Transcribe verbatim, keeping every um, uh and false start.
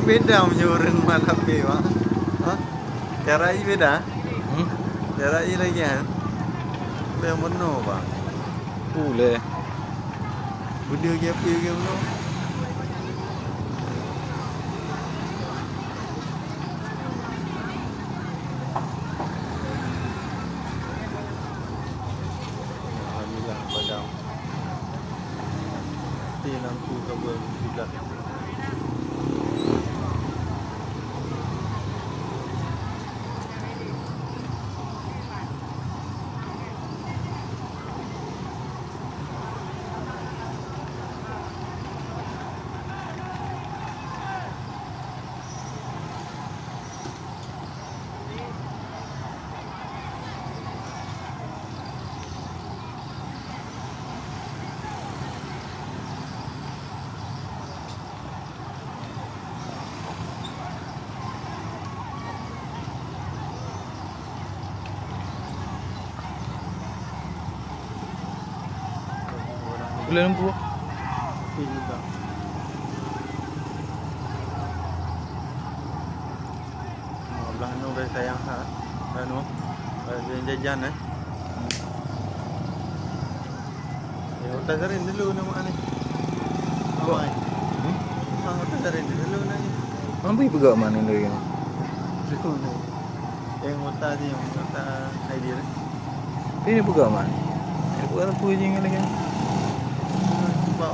Beda meunyoe ureueng mat H P, Bang. Ha? Cara jih beda? Hmm? Cara jih lagèe nyan. Beda meunoe, Bang. Ulèe. Beda lagèe H P lagèe meunoe. Alhamdulillah, padam. Mati lampu kabel siblah. Bulan lampu. Tapi juga. Oh, blah nu bai sayang ha. Blah nu. Bai jajan, eh. Ya, utak garing dulu nama ni. Apa? Hmm? Ah, utak garing dulu nanya. Kenapa dipeugah mana lagi? Dulu ni. Yang utak ni, yang utak idea ni. Tapi dipeugah mana? Dipeugah apa je lagi? Sebab